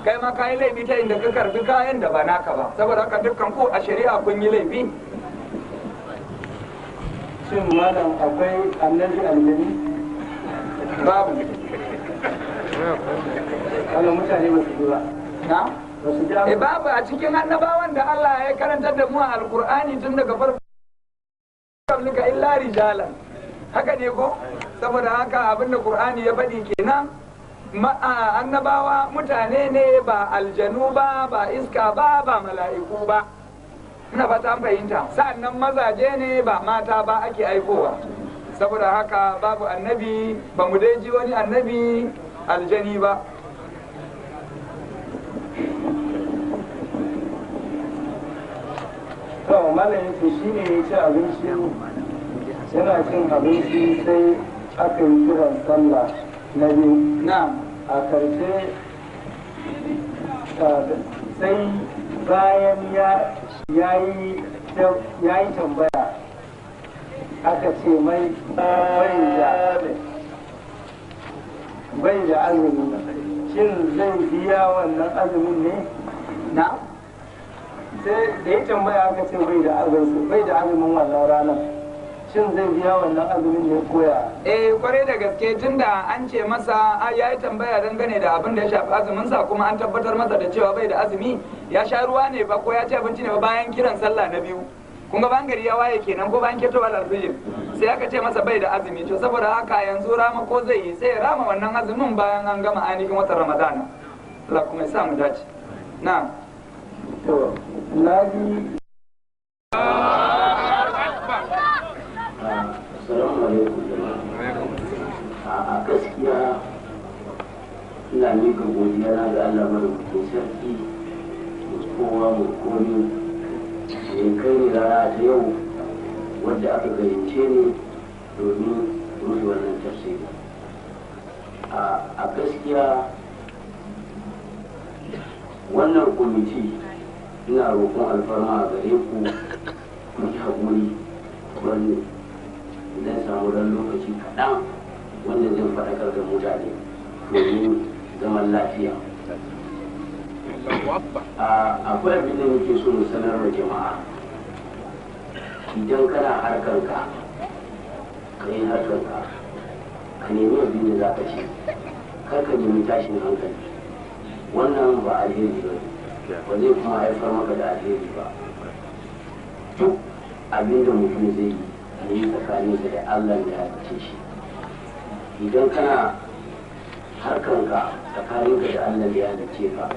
Kai ma ka yi laifi ta inda ka karbi kayan da ba naka ba. Saboda haka dukkan ku a shari'a kun yi laifi. Shin malam akwai annabi aljani? Babu. Wannan mutane ba su ji ba. Na? Ba su ji E babu a cikin annabawan da Allah ya karantar da mu a Alkur'ani tun daga farko qablika illa rijalan. Haka ne ko? Saboda haka abinda Qur'ani ya faɗi kenan, annabawa mutane ne ba aljanu ba, ba iska ba, ba mala'iku ba. Ina fata an fahimta. Sa'annan mazaje ne ba mata ba ake aikowa. Saboda haka babu annabi, ba mu dai ji wani annabi aljani ba. To malam yace shi ne ya ci abinci, yana cin abinci sai aka yi kiran sallah na biyu. Na'am. A karshe sai bayan ya yi tambaya aka ce mai bai da azumi. Shin zai biya wannan azumin ne? Na'am. Sai da ya tambaya aka ce bai da azumin wannan ranar. Shin zai biya wannan azumin ne koya? Eh, kwarai da gaske, tunda an ce masa ya yi tambaya dangane da abin da ya shafi azumin sa, kuma an tabbatar masa da cewa bai da azumi, ya sha ruwa ne ba ko ya ci abinci ne ba bayan kiran sallah na biyu. Kun ga bayan gari ya waye kenan ko bayan ketowar alfijir, sai aka ce masa bai da azumi. To saboda haka yanzu rama ko zai yi, sai ya rama wannan azumin bayan an gama ainihin watan Ramadana. Allah kuma ya sa mu dace. Na'am. To na ji. Assalamu alaikum jama'a. A gaskiya ina miƙa godiya na ga Allah madaukakin sarki da kowa mu komi da ya kai ni rana ta yau wadda aka gayyace ni domin rufe wannan tafsiri. A gaskiya wannan kwamiti ina roƙon alfarma a gare ku, ku yi haƙuri wani zan samu ɗan lokaci kaɗan wanda zan faɗakar da mutane domin zaman lafiya. Akwai abin da muke so mu sanar da jama'a. Idan kana harkarka, ka yi harkarka, ka nemi abin da za ka ci, kar ka nemi tashin hankali. Wannan ba alheri ba ne, ba zai kuma haifar maka da alheri ba. Duk abin da mutum zai yi, ya yi tsakaninsa da Allah da ya halicce shi. Idan kana harkanka tsakaninka da Allah da ya halicce ka,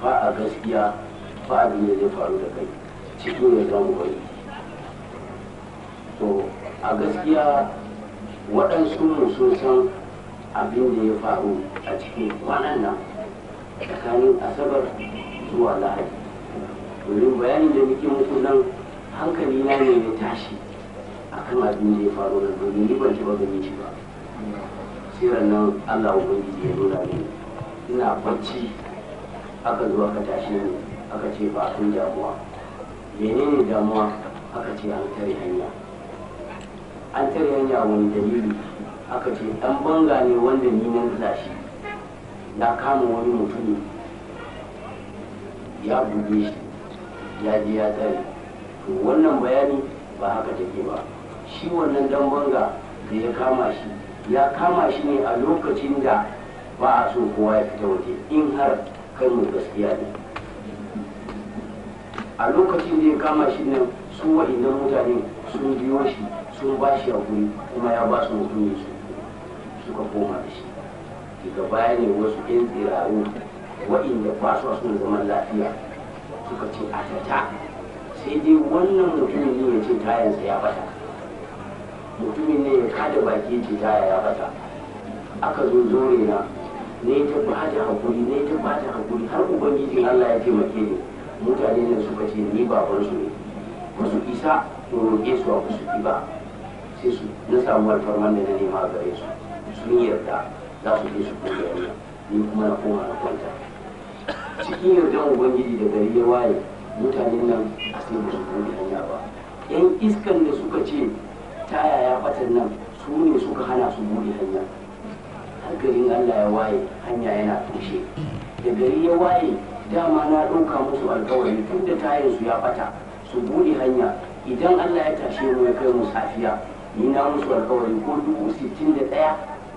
ba a gaskiya ba abin da zai faru da kai cikin ya zama wani. To a gaskiya waɗansu mu sun san abin da ya faru a cikin kwanan nan tsakanin Asabar zuwa Lahadi. Domin bayanin da muke muku nan hankali na ne ya tashi akan abin da ya faru nan, domin ni ban taɓa ganin shi ba. Sai nan Allah Ubangiji ya nuna mini ina bacci aka zo aka tashe ni aka ce ba akwai damuwa. Menene damuwa? Aka ce an tare hanya. An tare hanya wani dalili? Aka ce ɗan banga ne wanda ni na nuna shi. Na kama wani mutumi ya buge shi ya je ya tsare. To wannan bayani ba haka take ba. Shi wannan dan banga da ya kama shi, ya kama shi ne a lokacin da Ba a so kowa ya fita waje in har kai mu gaskiya ne. A lokacin da ya kama shi nan, su wa'innan mutane sun biyo shi, sun ba shi hakuri, kuma ya ba su mutumin su, suka koma da shi. Daga baya ne wasu 'yan tsiraru wa'inda ba su son zaman lafiya suka ce a tata, sai dai wannan mutumin ne ya ce tayansa ya bata. Mutumin ne ya kada baki ya ce taya ya bata. Aka zo zore na ne ta ba da hakuri, ne ta ba da hakuri, har Ubangijin Allah ya taimake ni. Mutane ne suka ce ni babansu ne, ba su isa in roƙe su a su ki ba, sai su na samu alfarman da na nema a gare su, sun yarda za su je su buɗe hanya. Ni kuma na koma na kwanta. Cikin yardan Ubangiji, da gari ya waye, mutanen nan a sai ba su buɗe hanya ba. Yan iskan da suka ce taya ya batan nan, su ne suka hana su buɗe hanya. Har garin Allah ya waye, hanya yana toshe. Da gari ya waye, dama na ɗauka musu alkawari, tun da tayan su ya bata su buɗe hanya, idan Allah ya tashe mu ya kai mu safiya, ni na musu alkawari ko 61,000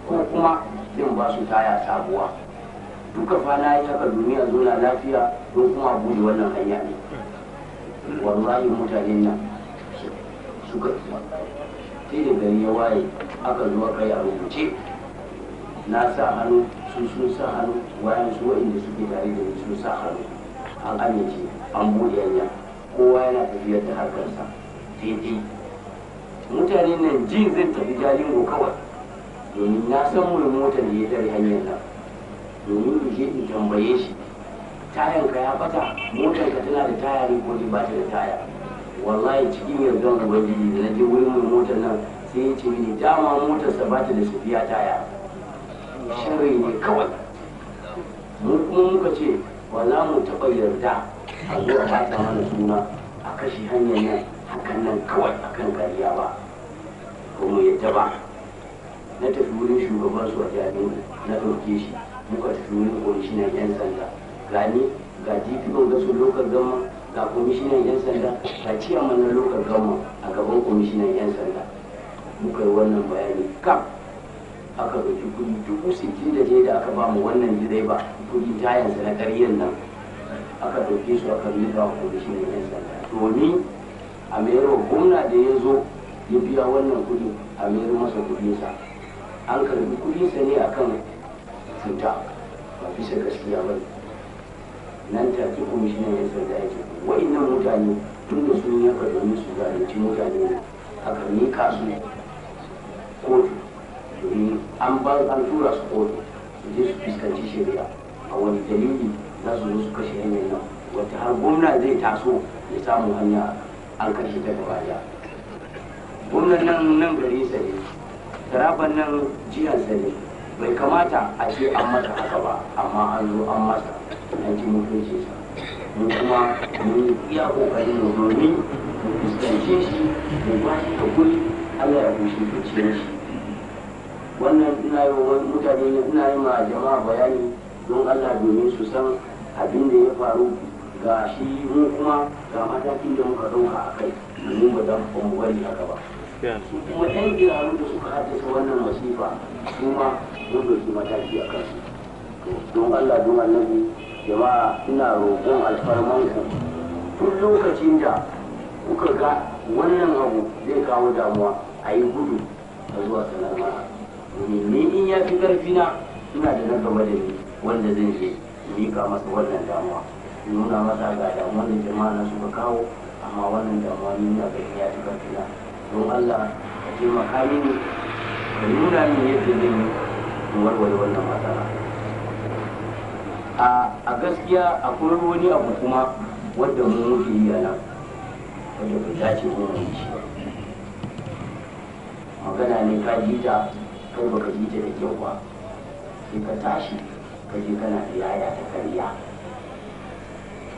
ko kuma zan ba su taya sabuwa. Duka fa na yi haka domin a zauna lafiya, don kuma a buɗe wannan hanya ne. Wallahi mutanen nan suka sai da gari ya waye aka zo aka yi a rubuce, na sa hannu, su sun sa hannu, wayan su waɗanda suke tare da ni sun sa hannu, an amince an buɗe hanya, kowa yana tafiyar da harkarsa daidai. Mutane nan jin zan tafi Jalingo kawai, domin na san mai motar da ya tare hanyar nan, domin in je in tambaye shi, tayanka ya bata, motarka tana da taya ne ko ba ta da taya? Wallahi cikin yardan Ubangiji, da na je wurin mai motar nan, sai ya ce mini dama motarsa ba ta da safiya taya, sharri ne kawai. Mu kuma muka ce ba za mu taɓa yarda a zo a bata mana suna, a kashe hanyar nan hakan nan kawai akan kariya ba, ko mu yadda ba. Na tafi wurin shugaban su a jami'u, na ɗauke shi, muka tafi wurin kwamishinan 'yan sanda. Gani ga DPO ga su local government, ga kwamishinan 'yan sanda, ga ciyaman na local government. A gaban kwamishinan 'yan sanda muka yi wannan bayani kam. Aka ɗauki kuɗi 61,000 da aka ba mu wannan direba kuɗi tayansa na ƙaryar nan, aka ɗauke su aka miƙa wa kwamishinan 'yan sanda domin a mayar wa gwamna da ya zo ya biya wannan kuɗi, a mayar masa kuɗinsa. An karbi kuɗinsa ne akan cuta, ba bisa gaskiya ba. Nan take kwamishinan 'yan sanda ya ce wa'innan mutane tun da sun yanka domin su zalunci mutane ne, aka miƙa su kotu, domin an ba an tura su kotu su je su fuskanci shari'a. A wani dalili za su zo su kashe hanyar nan, wata har gwamna zai taso ya samu hanya an kashe ta gaba daya? Gwamnan nan nan gare sa ne, Taraban nan jihansa ne, bai kamata a ce an masa haka ba, amma an zo an masa, an ci mutuncinsa. Mu kuma mun iya kokarin mu domin mu fuskance shi, mu ba shi hakuri, Allah ya bushe zuciyar shi. Wannan ina yi wa mutane, ina yi ma jama'a bayani don Allah, domin su san abin da ya faru. Ga shi mu kuma ga matakin da muka ɗauka a kai, domin ba za mu bari haka ba. Su kuma ɗan tsiraru da suka haddasa wannan masifa, su ma mun ɗauki mataki a kansu. Don Allah, don Annabi, jama'a, ina roƙon alfarmanku, tun lokacin da kuka ga wannan abu zai kawo damuwa, a yi gudu a zuwa sanar mana, domin ni in ya fi ƙarfi na, ina da na gaba da ni wanda zan je miƙa masa wannan damuwa, nuna masa ga damuwan da jama'a na suka kawo, amma wannan damuwa ni ina ganin ya fi ƙarfi na, don Allah ka taimaka mini, ka nuna min yadda zan yi in warware wannan matsala. A gaskiya akwai wani abu kuma wadda mu muke yi a nan wanda bai dace mu yi shi ba. Magana ne ka ji ta, kai baka ji ta da kyau ba, sai ka tashi ka je kana da yaya ta karya,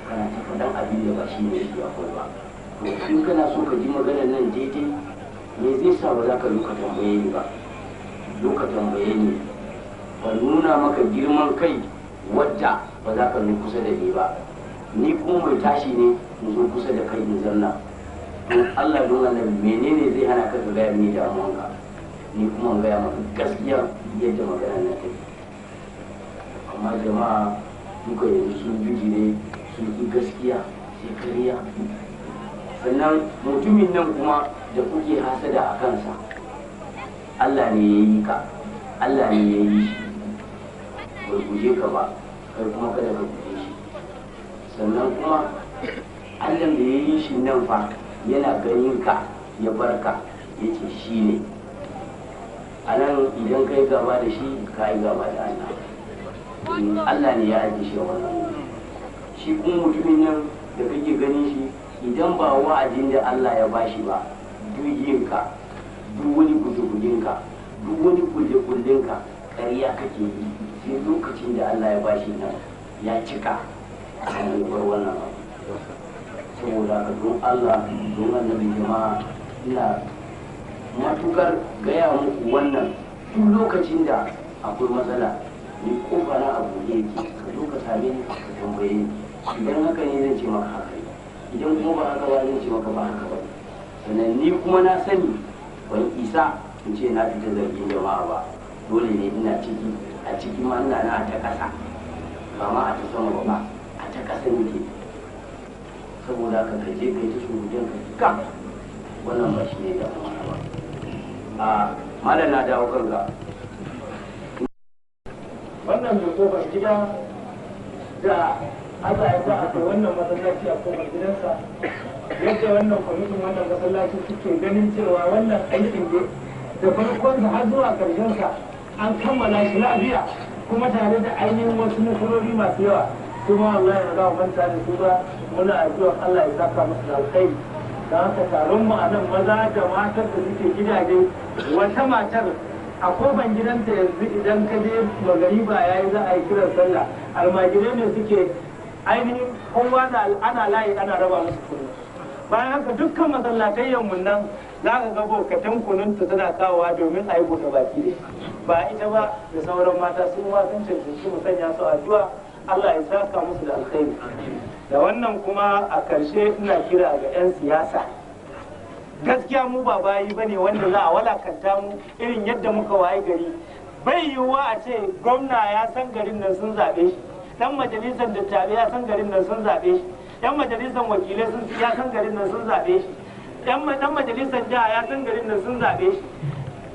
kana ta faɗan abin da ba shi ne shi akwai ba. To, in kana so ka ji maganar nan daidai, me zai sa ba za ka zo ka tambaye ni ba? Zo ka tambaye ni, ba nuna maka girman kai wadda ba za ka zo kusa da ni ba. Ni kuma mai tashi ne in zo kusa da kai in zanna. To, Allah don Allah, menene zai hana ka ka gaya mini damuwanka, ni kuma in gaya maka gaskiya yadda magana na take? Amma jama'a duka yanzu sun bijire, sun yi gaskiya sai kariya. Sannan mutumin nan kuma da kuke hasada a kansa, Allah ne ya yi ka, Allah ne ya yi shi, bai guje ka ba, kai kuma kada ka guje shi. Sannan kuma Allah da ya yi shi nan fa yana ganin ka ya barka, ya ce shi ne. A nan idan kai gaba da shi, ka yi gaba da Allah. Allah ne ya ajiye shi a wannan wuri. Shi kuma mutumin nan da kake ganin shi, idan ba wa'adin da Allah ya bashi ba, duk yinka, duk wani guje-gujenka, duk wani kulle-kullenka, ƙarya kake yi. Sai lokacin da Allah ya bashi nan ya cika, sannan ya bar wannan abu. Saboda haka don Allah, don annabi jama'a, ina matukar gaya muku wannan. Duk lokacin da akwai matsala, ni kofa na abu ne yake, ka zo ka same ni ka tambaye ni. Idan haka ne zan ce maka haka ne, idan kuma ba haka ba zan ce maka ba haka ba. Sannan ni kuma na sani ban isa in ce na fita zargin jama'a ba, dole ne ina ciki, a ciki ma ina na a ta ƙasa, ba ma a ta sama ba, a ta ƙasa nake. Saboda haka ka je ka yi ta surutan ka duka, wannan ba shi ne damuwa ba. A malam na dawo kanka. Wannan mai kofar gida da Allah ya sa aka wannan masallaci a kofar gidansa, yadda wannan kwamitin wannan masallaci suke ganin cewa wannan aikin da farkonsa har zuwa ƙarshensa an kammala shi lafiya, kuma tare da ainihin wasu nasarori masu yawa. Kuma Allah ya za mu manta da su ba, muna addu'ar Allah ya saka musu da alkhairi. Don haka taron mu a nan maza da matar da suke gidaje, wata matar a kofar gidanta yanzu idan ka je magariba yayi za a yi kiran sallah, almajirai ne suke ainihin kowa ana layi ana raba musu kunu. Bayan haka dukkan masallatai yammun nan za ka ga bokatan kununta tana kawowa domin a yi buɗe baki da ba ita ba da sauran mata, su ma sun cancanci mu sanya su addu'a, Allah ya saka musu da alkhairi. Da wannan kuma a karshe ina kira ga 'yan siyasa, gaskiya mu ba bayi bane wanda za a walakanta mu irin yadda muka waye gari. Bai yiwuwa a ce gwamna ya san garin nan sun zaɓe shi, dan majalisar dattabai ya san garin nan sun zaɓe shi, yan majalisar wakilai sun ya san garin nan sun zaɓe shi, dan majalisar jiha ya san garin nan sun zaɓe shi,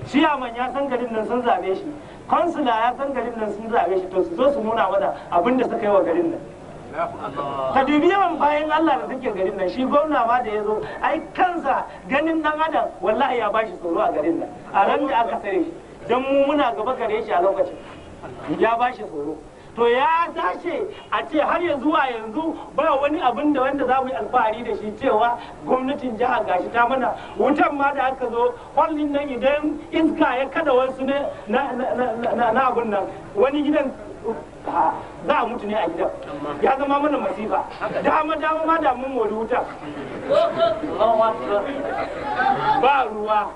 ciyaman ya san garin nan sun zaɓe shi, kansila ya san garin nan sun zaɓe shi. To su zo su nuna mana abin da suka yi wa garin nan. Ka dubi yawan bayan Allah da suke garin nan. Shi gwamna ma da ya zo, ai kansa ganin dan adam wallahi ya bashi tsoro a garin nan a ran da aka sare shi, don mu muna gaba gare shi a lokacin, ya bashi tsoro. To ya dace a ce har ya zuwa yanzu ba wani abin da wanda za mu yi alfahari da shi cewa gwamnatin jiha gashi ta mana wutan ma da aka zo kwallin nan, idan iska ya kada wasu ne na abun nan, wani gidan za a mutu ne a gidan, ya zama mana masifa. Dama dama ma da mun mori wuta, ba ruwa,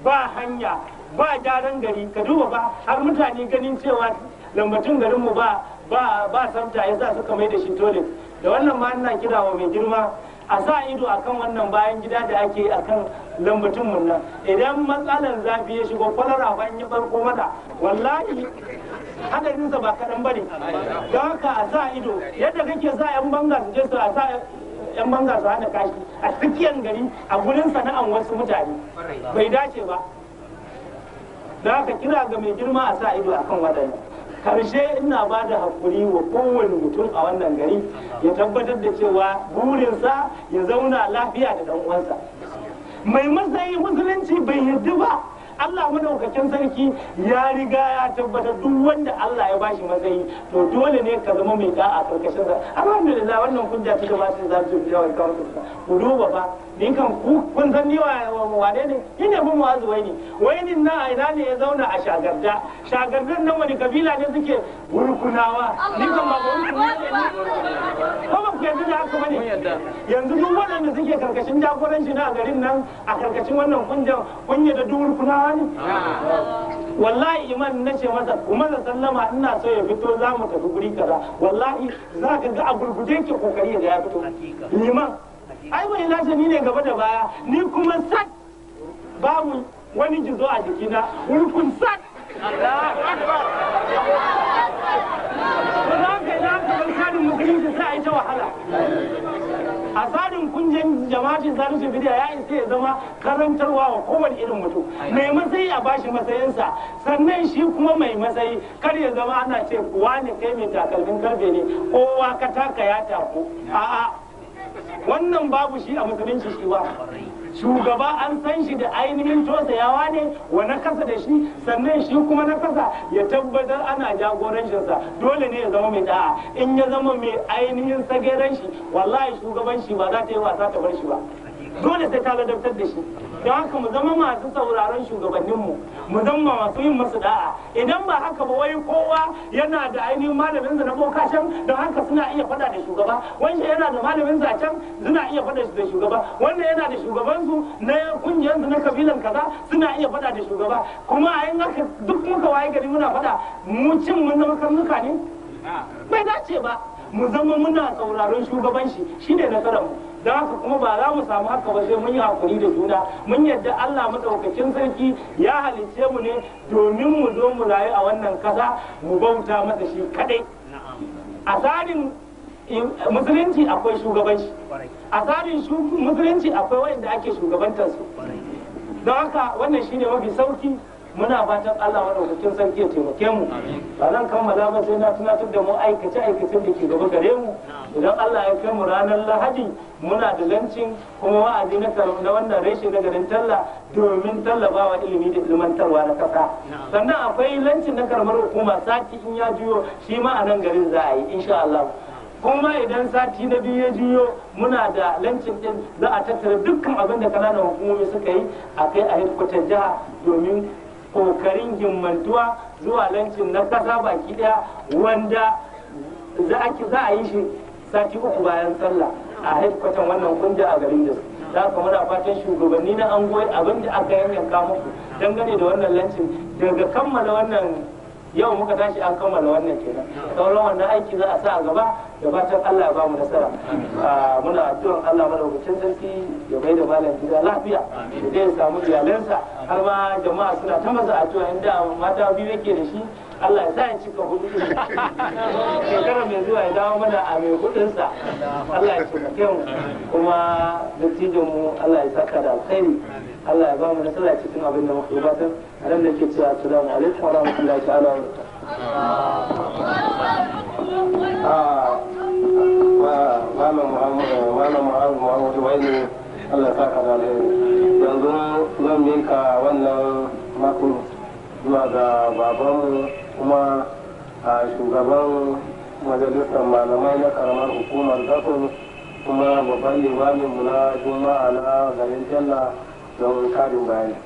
ba hanya, ba gyaran gari. Ka duba ba har mutane ganin cewa lambatun garinmu ba ba ba samta yasa suka mai da shi toilet. Da wannan ma ina kira wa mai girma a sa ido akan wannan bayan gida da ake akan lambatun mun nan. Idan matsalar zafi ya shigo, kwalara ban ya barko mata, wallahi hadarinsa ba kaɗan ba ne. Don haka a sa ido yadda kake sa 'yan banga su je su a sa 'yan banga su hana kashi a tsakiyar gari a gurin sana'an wasu mutane, bai dace ba. Don haka kira ga mai girma a sa ido akan waɗannan. Karshe ina ba da haƙuri wa kowane mutum a wannan gari ya tabbatar da cewa burinsa ya zauna lafiya da ɗan uwansa. Mai matsayi musulunci bai yarda ba. Allah madaukakin sarki ya riga ya tabbatar duk wanda Allah ya bashi matsayi to dole ne ka zama mai da'a karkashin sa. Alhamdulillah wannan kunja ta gaba ta za ta biya wa kanku. Ku duba fa ni kan ku kun san ni wane ne? Ni ne mun wazu waini. Wainin na a ina ne ya zauna a Shagarda. Shagardan nan wani kabila ne suke Wurkunawa. Ni kan ba Wurkunawa ne. Ko ba ku yarda da haka bane? Yanzu duk waɗanda suke karkashin jagoranci na garin nan a karkashin wannan kunjan kun yarda duk Wurkunawa ne? Wallahi iman na ce masa kuma da sallama ina so ya fito za mu tafi guri kaza, wallahi za ka ga a gurguje ke kokari da ya fito. Liman ai bai lashe ni ne gaba da baya, ni kuma sat babu wani jizo a jikina, wurkun sat. Musulunci sai a yi ta wahala. A tsarin kungiyar jama'atin zalunci bidiya ya isa ya zama karantarwa wa kowane irin mutum. Mai matsayi a bashi matsayinsa, sannan shi kuma mai matsayi kar ya zama ana ce wane kai mai takalmin karfe ne, kowa ka taka ya taku. A'a, wannan babu shi a musulunci shi ba. Shugaba an san shi da ainihin tosayawa ne wa na kasa da shi, sannan shi kuma na kasa ya tabbatar ana jagorancinsa. Dole ne ya zama mai da'a. In ya zama mai ainihin sageran shi, wallahi shugabanci ba za ta yi wasa ta bar shi ba. Dole sai ta ladabtar da shi. Don haka mu zama masu sauraron shugabanninmu, mu zama masu yin masu da'a. Idan ba haka ba, wai kowa yana da ainihin malaminsa na boka can, don haka suna iya faɗa da shugaba. Wancan yana da malaminsa a can, suna iya faɗa da shugaba. Wannan yana da shugabansu na kungiyarsu na kabilan kaza, suna iya faɗa da shugaba. Kuma a yin haka duk muka waye gari muna faɗa, mu cin mun zama karnuka ne? Bai dace ba. Mu zama muna sauraron shugabanci, shine nasarar mu. Don haka kuma ba za mu samu haka ba sai mun yi hakuri da juna, mun yadda Allah madaukakin sarki ya halicce mu ne domin mu zo mu rayu a wannan kasa, mu bauta masa shi kadai. A tsarin musulunci akwai shugabanci, a tsarin musulunci akwai wanda ake shugabantar su. Don haka wannan shine mafi sauki. Muna fatan Allah madaukakin sarki ya taimake mu. Ba zan kammala ba sai na tunatar da mu aikace aikacen da ke gaba gare mu. Idan Allah ya kai mu ranar Lahadi, muna da lancin kuma wa'azi na wannan reshe na garin Talla domin tallafawa ilimi da ilmantarwa na kasa. Sannan akwai lancin na karamar hukuma sati in ya juyo, shi ma a nan garin za a yi insha Allah. Kuma idan sati na biyu ya juyo, muna da lancin din, za a tattara dukkan abin da kananan hukumomi suka yi a kai a hedkwatar jiha domin kokarin himmantuwa zuwa lancin na kasa baki daya, wanda za a yi shi sati 3 bayan sallah a hedkwatan wannan kungiya a garin Jos. Da haka muna fatan shugabanni na angoyi, abin da aka yanyanka muku dangane da wannan lancin, daga kammala wannan yau muka tashi an kammala wannan kenan, sauran wannan aiki za a sa a gaba da fatan Allah ya ba mu nasara. Muna addu'an Allah madaukakin sarki ya bai da malam gida lafiya, da zai samu iyalansa, har ma jama'a suna ta masa addu'a inda mata biyu yake da shi, Allah ya sa ya cika hudu shekara mai zuwa ya dawo mana a mai hudunsa. Allah ya taimake mu, kuma dattijon mu Allah ya saka da alkhairi, Allah ya ba mu nasara cikin abin da muka gabatar. A nan da ke cewa assalamu alaikum wa rahmatullahi ta'ala wa barakatuh. Malam Muhammadu Waini, Allah ya saka da alheri. Yanzu zan mika wannan mako zuwa ga babanmu kuma a shugaban majalisar malamai na karamar hukumar Gasun, kuma babban limaminmu na Juma'a na garin Tella, don karin bayani.